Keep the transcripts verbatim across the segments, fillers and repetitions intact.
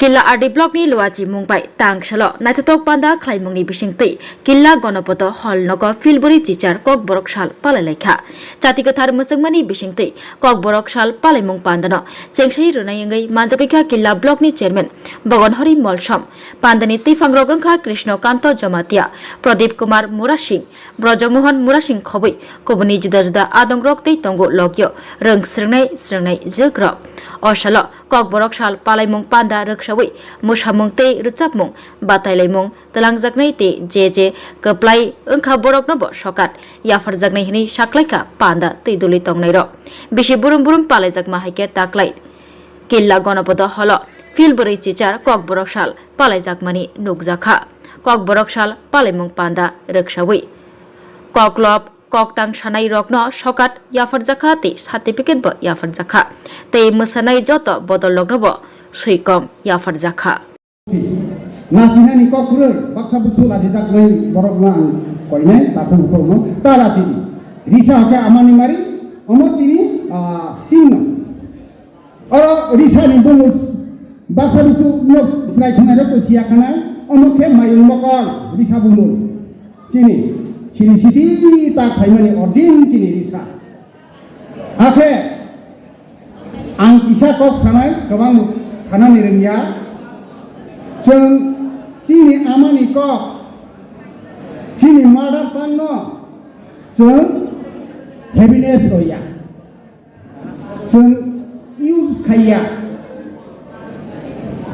Killa R D block ni Luachi mung bai tang salo naithothok panda khlaimung ni bisingtwi Killa Gonopodo hall nogo Philburi chichar Kokborok sal palai lai kha. Chati kwthar mwchwngmani bisingtwi Kokborok sal palaimung panda no chengsai rwnai wngwi manjagwi kha Killa block ni chairman Bogon Hori Molsom. Panda ni twiphang rok wngkha Krishno Kanto Jamatia, Pradip Kumar Murasing, Brojomohon Murasing khobwi kubuni juda juda adong rok tei tongo logio rwng srwngnai srwngnai jwk rok. O salo Kokborok sal palaimung panda rwksawi mwsamung tei rwchapmung, batailaimung twlangjaknai tei je je kwplai wngkha borokno bo sokat yapharjaknai hwnwi saklaikha panda twi duli tongnairok. Bisi burum burum palaijakma hai khe taklai Killa Gonopodo holo Philburi chichar Kokborok sal palaijakmani nukjakha. Kokborok sal palaimung panda rwksawi koklop koktang sanai rokno sokat yapharjakha tei certificate bo yapharjakha tei mwsanai joto bodol rokno bo swikom yapharjakha. Nachinani kok kwrwi baksa buksu lachijaknai borokno ang koinai takhuk bukhukno ta lachidi. Risa hwnkhe amani mari, omo chini, ah, chini no. Oro risani bumul baksa buksu nok chwrai khwnai rok to siya khanai, omo khe mayung mokol risa bumul. Chini siri sidi ta khaimani origin chini risa. Hakhe ang kisa kok sanai, kwbang sanani rwngya. Chwng chini amani kok, chini mother tongue no chwng heaviness roya, chwng use khaiya.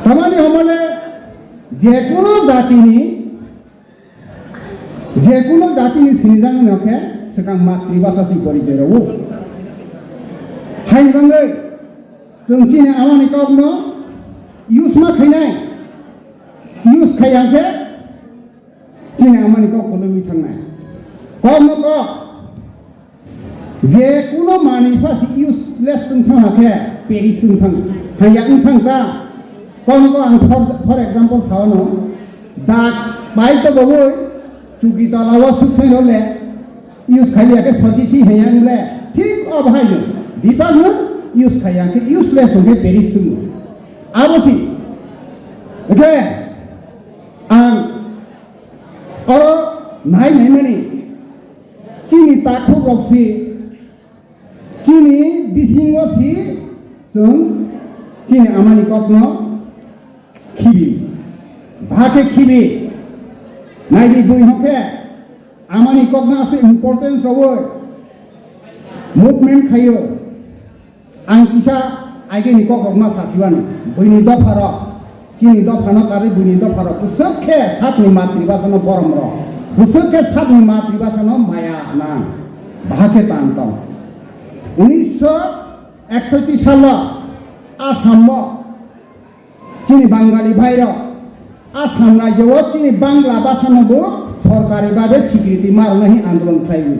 Tamani homole jekunu jatini Jekunu jatini sinijak wngya khe swkang matribhasha se porichoi rwo. Haini bagwi chwng chini amani kokno use ma khainai, use khaiya khe chini amani kok kwlwngwi thangnai. Kokno kok. Je kuno manwi pha si useless wng thang khe, perish wng thang, hanya wng thang ta. Kono ko ang for, for example sawano, dak pai to boboi, chuki tola o suk sai role, use khai ya khe soji si hanya wng le, thik o bahai no, bipang no use khai ya khe useless wng khe perish wng. Abo si, okay, ang oro nai nai mani, Chini takhuk rok si, chini bisingo si, chwng chini amani kokno khibi. Bahai khe khibi. Naidi bui hokhe amani kokno aswk importance rwui movement khaio. Ang kisa aigeni kokrokma sasiwano, buini dopharok, chini dophano karwi buini dopharok, bwswk khe sakni matribhasano borom rok, bwswk khe sakni matribhasano maya nang, bahai khe tan tong. Unisho eksotti salo Assambo Chini Bangali bhairok, Assam rajyo o chini Bangla bhasano bo sorkari bhabe sikriti ma rwna hwnwi andolon khlaiwi.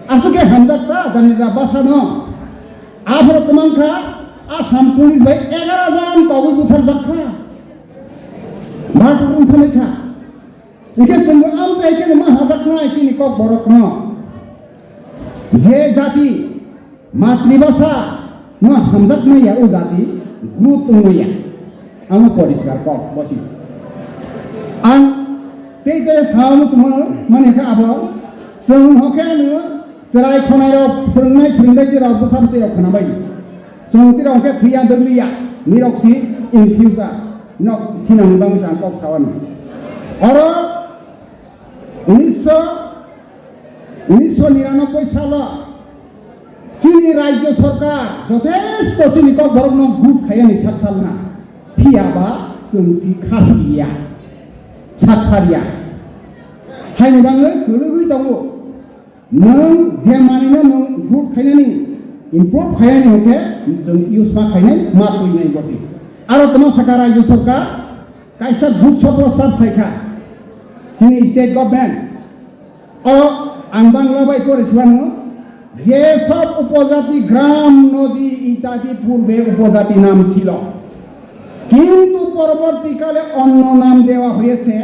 Aswk khe hamjak ta janija bhasano. Aphuru kwmang kha Assam police bai egaroh jon kogwi butharjak kha. Bharot wng thanai kha. Hingke chwngbo amtai khe ma hajaknai chini kokborokno. Je jati matribhasha no hamjaknai ya o jati growth wngmaya. Amo poriskar kok bosi. Ang tei tei sao muchungma mani kha abo chwng hokhe no chwrai khonai rok swrwngnai swrwngdai je rok bwsam tei rok khwna bai. Chwng tei rok khe thwiya dwliya ni rok si in future. Nok thinangni bagwi se ang kok sawani. Oro unisho, unisho niranobboi salo chini rajyo sorkar jothesto chini kokborokno good khaiyani saktharna. Phiyaba chwng si khasiya, saktharya. Haini bagwi kwlwgwi tongo. Nwng je manwino nwng good khainani, improve khainani hwnkhe chwng use ma khainai, ma twinai bosi. Aro tamo saka rajyo sorkar kaisa good soprostar phaikha chini state government. O ang Bangla bai pore siwano, যে সব উপজাতি গ্রাম, নদী ইত্যাদি পূর্বে উপজাতি নাম ছিল, কিন্তু পরবর্তীকালে অন্য নাম দেওয়া হয়েছে,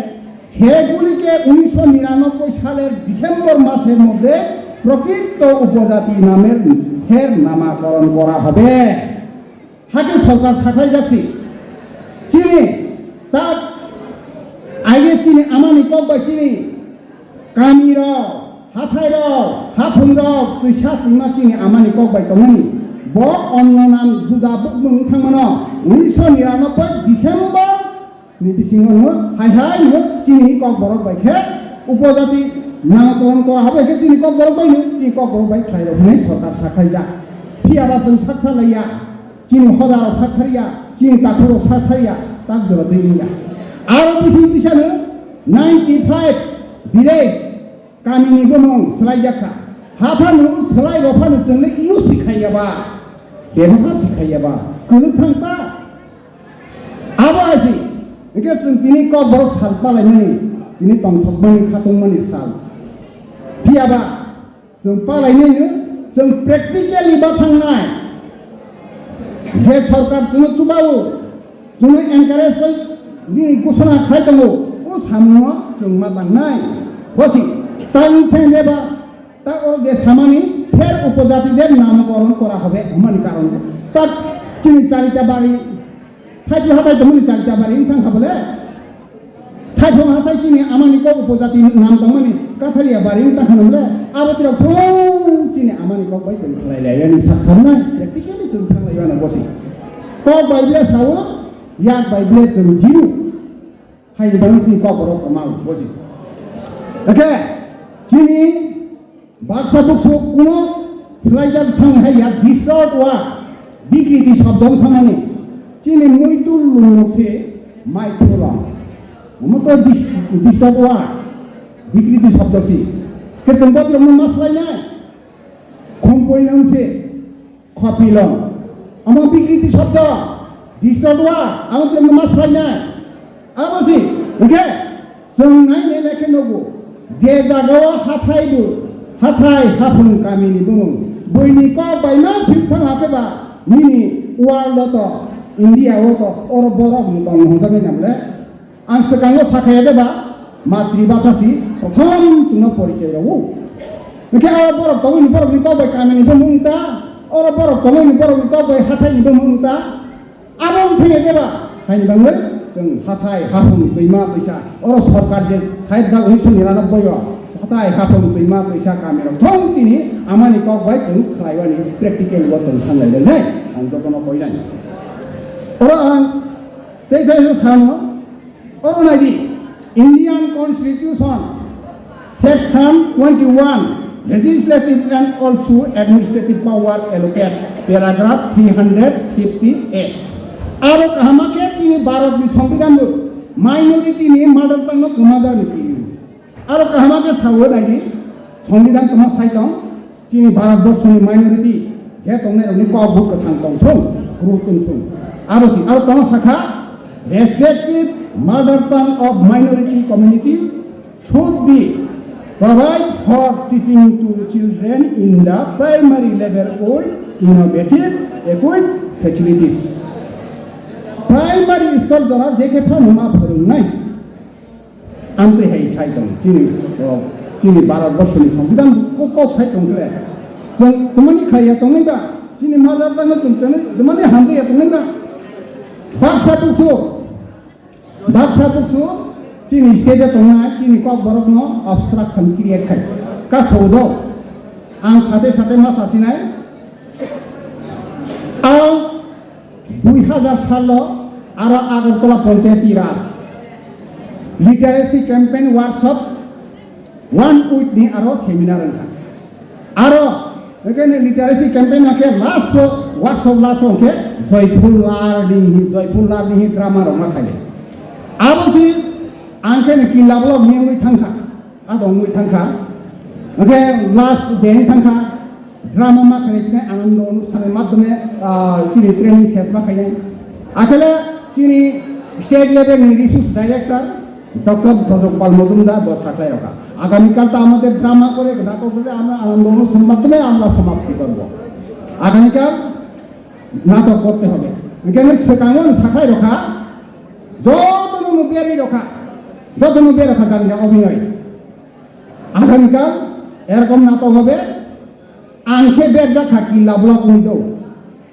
সেগুলিকে উনিশশো নিরানব্বই সালের ডিসেম্বর মাসের মধ্যে প্রকৃত উপজাতি নামের, ফের নামকরণ করা হবে। Hakhe sorkar sakhai jaksi. Chini Tak, aye chini amani kok bai chini kami rok, hathai rok, haphung rok, twisa twima chini amani kok bai tongmani. Bo onno nam juda bukmung thangmano unisho niranobboi December ni bisingo no hai hai no chini kok borok bai khe upojati nang tong ko habe khe chini kok borok bai no chini kok borok bai khlai rok hinwi sorkar sakhaijak. Phiya ba chwng sakha laiya. Chini hoda rok sak thariya, chini takhuk rok sak thariya, tak jora twi wngya. Aro bising tisano ninety five village kamini bumung swlaijakha. Haphano swlai rophano chwngno use khaiyaba. Bebohar si khaiyaba. Kwlwk thang ta. Abo asi. Hwnkhe chwng tini kok borok sal palaimani, tini tongthokmani, khatungmani sal. Phiyaba. Chwng palainai no, chwng practically bathangnai. Je sorkar chwngno chubao, chwngno encourage bai nini gusana khlai tongo, o samungo chwng ma tangnai. Bosi, tang theng deba, ta o je samani, pher upojati de namakoron kora hobe, hwnmani karon de. Ta chini charita bari, Thaiphung hathai tongmani charita bari wng thang kha bole. Thaiphung hathai chini amani kok upojati nam tongmani Katharia bari wng thang kha bole. Abo tirok thung chini amani kok bai chwng khlai lai yani sak thamnai. Practically chwng thang lai yani bosi. Kok bai ble sao, yak bai ble chwng jiru. Hai bang si kok borok komal bosi. Oke, chini Baksa buksu kuno swlaijak thang hai ya distort wa bikriti shobdo wng thangmani. Chini muitu lungno se mai thulong. Omo to dis-, distort wa bikriti shobdo si. Khe chwng botirokno ma swlainai. Khumpui nang se. Khopilong. Omo bikriti shobdo. Distort wa. Abo tong ma swlainai. Abo si. Hwnkhe chwng nainai lekhe nugo. Je jagao hathai bo. Hathai haphung kamini bumung. Buini kok bai ma sip thang hakhe ba. Nini world o to. India o to. Oro borok tong hwnjaknai namle. Ang swkango sakhaya deba, matribhasha si prothom chwngno porichoi rwo. Hwnkhe oro borok tongwi ni borokni kok bai kamini bo mung ta, oro borok tongwi ni borokni kok bai hathai ni bo mung ta. Abo wngthai deba, haini bangwi chwng hathai, haphung, twima, twisa, oro sorkar je sait jak unisho niranobboi o, hathai, haphung, twima, twisa, kami rok thong chini amani kok bai chwng khlaiwani practical bo chwng thanglai lai nai, ang jotono koi nai. Oro ang tei tei sano, Oro naidi, Indian Constitution, Section twenty-one, Legislative and also Administrative Power allocate, paragraph three hundred fifty-eight. Aro kahama khe chini Bharat ni Songbidan bo minority ni mother tongue no kwmajakni tini. Aro kahama khe sao naidi, Songbidan tongma sai tong, Chini Bharatborsoni minority je tongnairokni kok bo kwthang tongthung, phuru tongthung. Aro si, aro tongma sakha, respective mother tongue of minority communities should be provide for teaching to children in the primary level with innovative equipped facilities. Primary school jora je khe phano ma phwrwngnai. Amtwi hai sai tong chini, o, chini Bharat Borsoni Songbidan o kok sai tong kle. Chwng tongmani khaiya tongnai ba, chini mother tongue chwng chwng tongmani hamjaya tongnai ba. Baksa buksu, baksa buksu, chini state tongnai, chini kok borok no obstruction create khai. Ka sodo, ang sate sate ma sasinai, Ang dui hazar salo aro Agartala Panchayati Raj Literacy Campaign Workshop one week ni aro seminar wngkha. Aro ekene literacy campaign hake last o workshop last o hake joyful learning, joyful learning drama rok ma khaile. Abo si ang khe Killa block ni wngwi thangkha. Abo wngwi thangkha. Hwnkhe last day wng thangkha. Drama ma khainai sinai Anando Onusthan ni madhyome, ah, chini training ses ma khainai. Akhele chini state level ni resource director Doctor Dojokpal Mojumdar bo sakhlai rokha. আগামীকাল তো আমাদের ড্রামা করে নাটক করে আমরা আনন্দ অনুষ্ঠান মাধ্যমে আমরা সমাপ্তি করব। আগামীকাল নাটক করতে হবে। এখানে সেখানে সাখাই রখা, যত নুবিয়ারি রখা, যত নুবিয়ারি রখা জানি অভিনয়। আগামীকাল এরকম নাটক হবে। আংখে বেরজা খা কিল্লা ব্লক নিদো।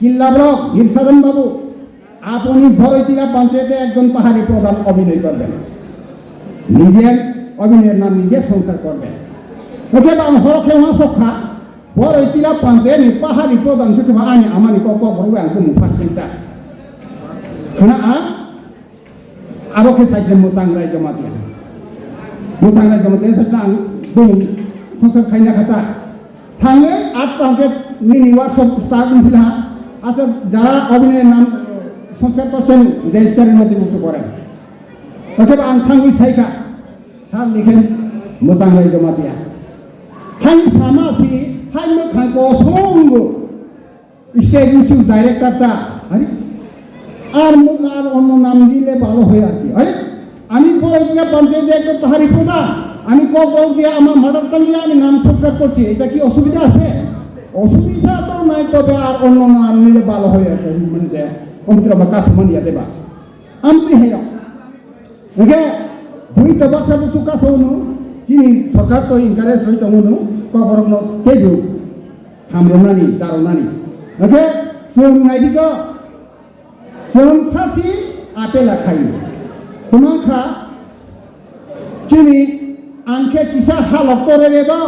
কিল্লা ব্লক, বীর সাধন বাবু, আপনি বড়ইতিলা পঞ্চায়েতে একজন পাহাড়ি প্রধান অভিনয় করবেন, নিজের অভিনয়ের নাম নিজে সংসার করবেন। ওকে বা হরখে ওয়া সখা বড়ইতিলা পঞ্চায়েত নি পাহাড়ি প্রধান সুখে বা আনি আমানি কক কক বড় আং তো মুফাস কেনটা। খানা আ Abo khe saisle mwchang rai joma tiya. Mwchang rai joma tiya saisle ang bung songsa khaina khata. Thangwi at pangke nini workshop start wngphila ha. Asa jara obini nam songsa percent register notibukto kore. Oke ba ang thangwi saikha. Sir likhen mwchang rai joma tiya. Thangwi sama si hai mwkhang ko songo. State Institute Director ta, আরে, আর মু-, আর অন্য নাম দিলে ভালো হয় আর কি। আরে, আমি পড়াশোনা পঞ্চায়েতে একজন পাহাড়ি প্রধান, আমি ককবরক দিয়ে আমার মাদার টাং দিয়ে আমি নাম সংস্কার করছি, এটা কি অসুবিধা আছে? অসুবিধা তো নাই, তবে আর অন্য নাম নিলে ভালো হয় আর কি। মানে দে, অমিত্র বা কাছে মানিয়া দেবা। Amtwi hai rok. Hingkhe bui to baksa busu kasa unu, chini sorkar to encourage roi tongo unu, kokborok no teibo hamrwnani, charwnani. Hingkhe chwng naidi ko, chwng sasi apela khai. Tuma kha, Chini ang khe kisa halok torere do,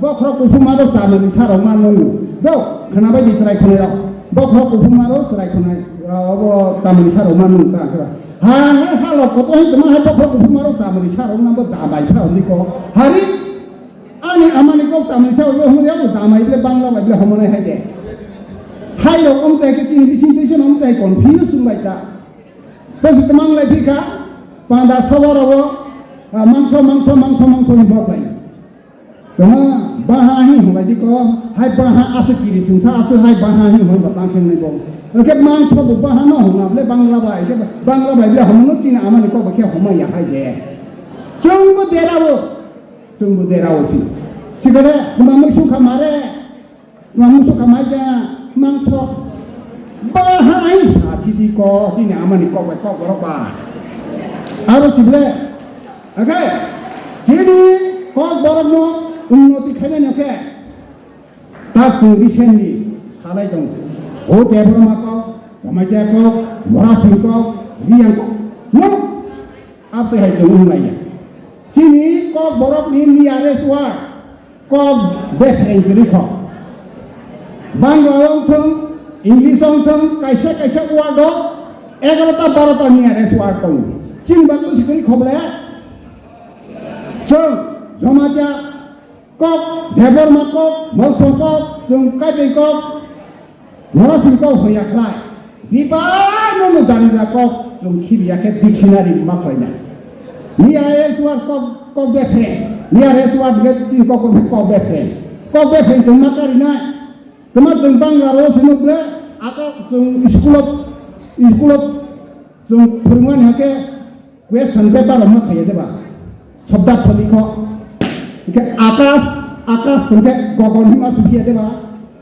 bokhorok kuphuma do chamani sarok ma nung do, khwna bai di chwrai khwnai rok, bokhorok kuphuma do chwrai khwnai, obo chamani sarok ma nung ta khe. Ha, ha, halok koto hai tuma hai bokhorok kuphuma do chamani sarok na bo jamai pha hwnwi ko. Hari, ani amani kok chamani sarok bo hwnwi ya bo jamai ble Bangla bai ble homonai hai de. Hai rok om tai khe chini bising twi se om tai confuse wng bai ta. Bwswk twmang lai phi kha, panda soba rogo, ah, mangso, mangso, mangso, mangso hwnwi bok lai. Tongma baha hi hwnlai di ko, hai baha aswk kiri sungsa aswk hai baha hi hwnba tang khe wngnai bo. Hwnkhe mangso bo baha no hwnna ble Bangla bai, hwnkhe Bangla bai ble hwnno chini amani kok bai khe hwnma ya hai de. Chwngbo derao, chwngbo derao si. Sikare, tongma mui sukha mare. Tongma mui sukha mai khe mangso. Bahai sa sidi ko, chini amani kok bai kok borok ba. Aro sible, okay? Chini kok borok no unnoti khainai no khe. Ta chwng recently salai tongo. O Debbarma kok, Jamatia kok, Morasing kok, Riyang kok. No? Abtwi hai chwng wnglaiya. Chini kok borokni nearest word kok bephreng kwrwi kho. Bangla wng thung, English wng thung, kaisa kaisa word o egarota barota nearest word tongo. Chini ba kusi kwrwi kho ble chwng Jamatia kok, Debbarma kok, Mokso kok, chwng Kaibai kok, Morasing kok hwnya khlai. Bibano no jani ja kok chwng khibiya khe dictionary ma khlaina. Nearest word kok, kok bephreng. Nearest word ge tin kok kok, kok bephreng. Kok bephreng chwng ma karinai. Tama chwng Bangla ro swnuk le aka chwng school of, school of chwng phwrwngmani hakhe Question paper rok ma khaiya deba? Sobda tholi kho. Hingke akas, akas hingke gogon hima siphiya deba?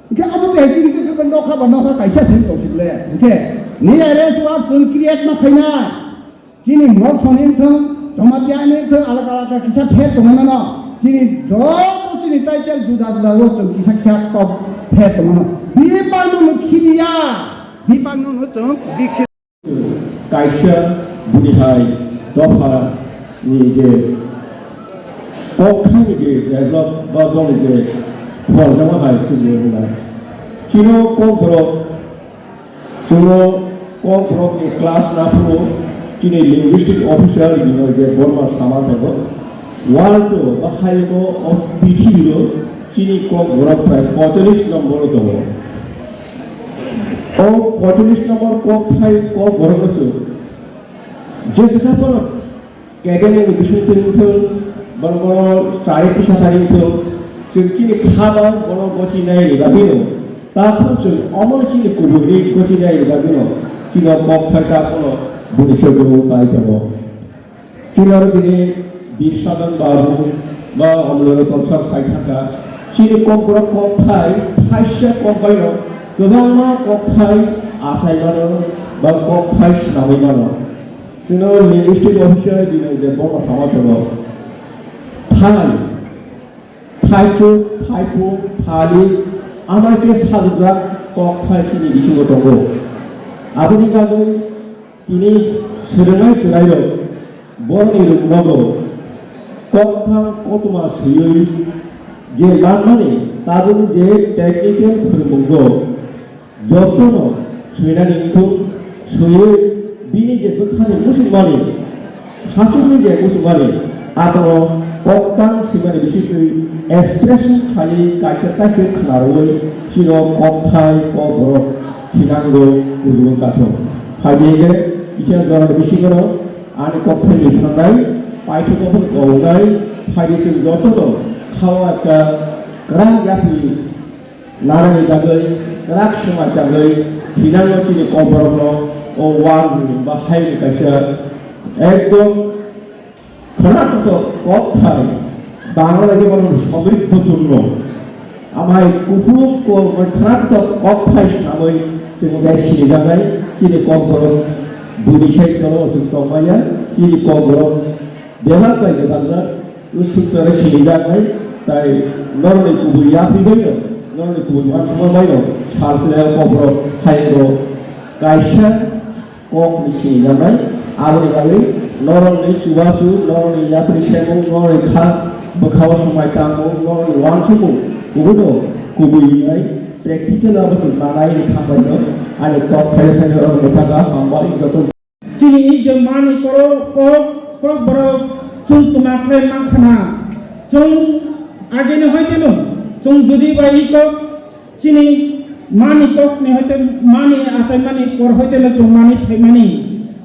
Hingke abo tei chini khe khe nokha ba nokha kaisa sini tong sibole. Hingke nearest word chwng create ma khaina. Chini Mokso ni wngthong, Jamatia ni wngthong, alaka alaka kisa pher tongwi mano. Chini joto chini title juda juda o chwng kisa kisa kok pher tongwi mano. Bipang no khibiya, bipang no chwng biksit. Kaisa bini hai dopha ni je kokthai ni je develop ba boni je pholjama hai chini wngnai. Chino kokborok, chwngno kokborok ni class naphuru chini linguistic officer ni je Borma sama tongo. World o ba hayungo o pithibio chini kokborok prai poicholish nombor o tongo. O poicholish nombor kokthai kokborok no chwng jesa phano academic bising twi wngthung, borok bono chari kisa phai wngthung, chwng chini khama bono gosi nai ni bagwi no, takhuk chwng omo chini kubui ni gosi nai ni bagwi no, chini kokthai ta bono bini sogwi pai tongo. Chini oro bini Bir Sadhan Babu ba Omloro Tolsar sai thangkha. Chini kokborok kokthai thaisa kok baino kwbangma kokthai achai mano ba kokthai swnamwi mano. Chini linguistic officer bini je bono sama tongo. Thai Thaichuk, thaiphuk, thali, amai khe sajwkjak kokthai chini bisingo tongo. Aboni bagwi tini swrwngnai chwrairok borokni rwngnogo kokthang kothoma swiwi je manmani tabukni je technical phwrwngmungo jotono swinani wngthung, swiwi bini je bwkhani muchungmani, khachukni je muchungmani, abono koktang swimani bisingtwi expression khaiwi kaisa kaisa khwnarwi chino kokthai kokborok thinango kuchugo kathok. Phaidi hwnkhe kisa jorani bisingono ani kokthaini thangnai, paithakgo phano koboknai, phaidi chwng jotono khao ekta kwrak yapri Narani bagwi, kwrak swmai tangwi, thinango chini kokborokno o wal ni ba hai ni kaisa ekdom khwnathok kokthai, Bangla bai bono somrikdho purno. Amai kuphur ko khwnathok kokthai swnamwi chwng bai sinijaknai chini kokborok buni sai toro chwng tongmaya, chini kokborok bebak bai bebak jak. Usuk chore sinijaknai, tai norokni kubui yapri baino, norokni kubui uansukma baino, sal sile kokborok hai ro kaisa kokni sinijaknai, aboni bagwi norokni chubachu, norokni yapri semung, norokni kha bwkhao swmai tangmung, norokni uansukmung, kubuino kubui wngnai, practical abo se manai ni kha baino, ani kok khayo khayo norok mwthaka hambai joto. Chini je mani koro kok, kokborok chwng twma khlai mankha na. Chwng ageni hoiteno, chwng jodi bai kok chini mani kokni hoite mani achaimani por hoiteno chwng mani phaimani.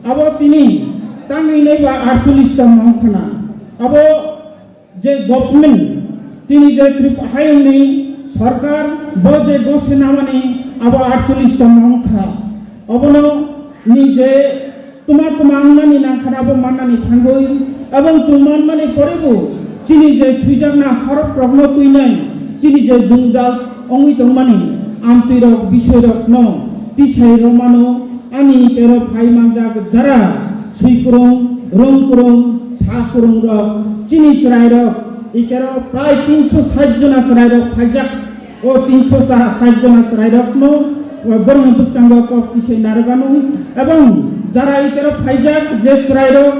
Abo tini tangwi nai ba aatchollish ta mankha na. Abo je government, tini je Trip-, hayungni sorkar, bo je gose namani abo aatchollish ta mankha. Obono ni je tuma tuma wngnani nangkhana bo mannani thangwi, ebong chwng manmani porebo chini je swijakna horok rokno twinai, chini je jwngjal wngwi tongmani amtwi rok bisoi rokno tisai romano ani tero phai manjak jara swikwrwng, rwngkwrwng, sakwrwng rok, chini chwrai rok, itero prai tinsho sait jona chwrai rok phaijak. O tinsho sait jona chwrai rokno borokni bwskango kok tisai narwkano, ebong jara itero phaijak je chwrai rok,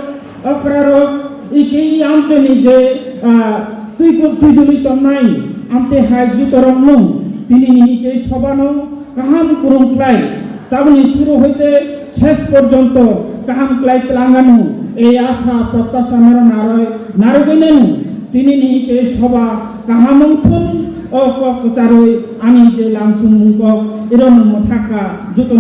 okra rok, iki amcheni je, ah, twi ku-, twi duli tongnai, amte hai jutorokno tinini ike sobano kaham kwrwng khlai. Taboni suru hoite ses porjonto kaham khlai tlanganu, ei asa protyasha noro narwi, narwgwinanu tinini ke soba kaham wngthun, o kok kwcharwi ani je lamsumung kok irono mwthakha jotono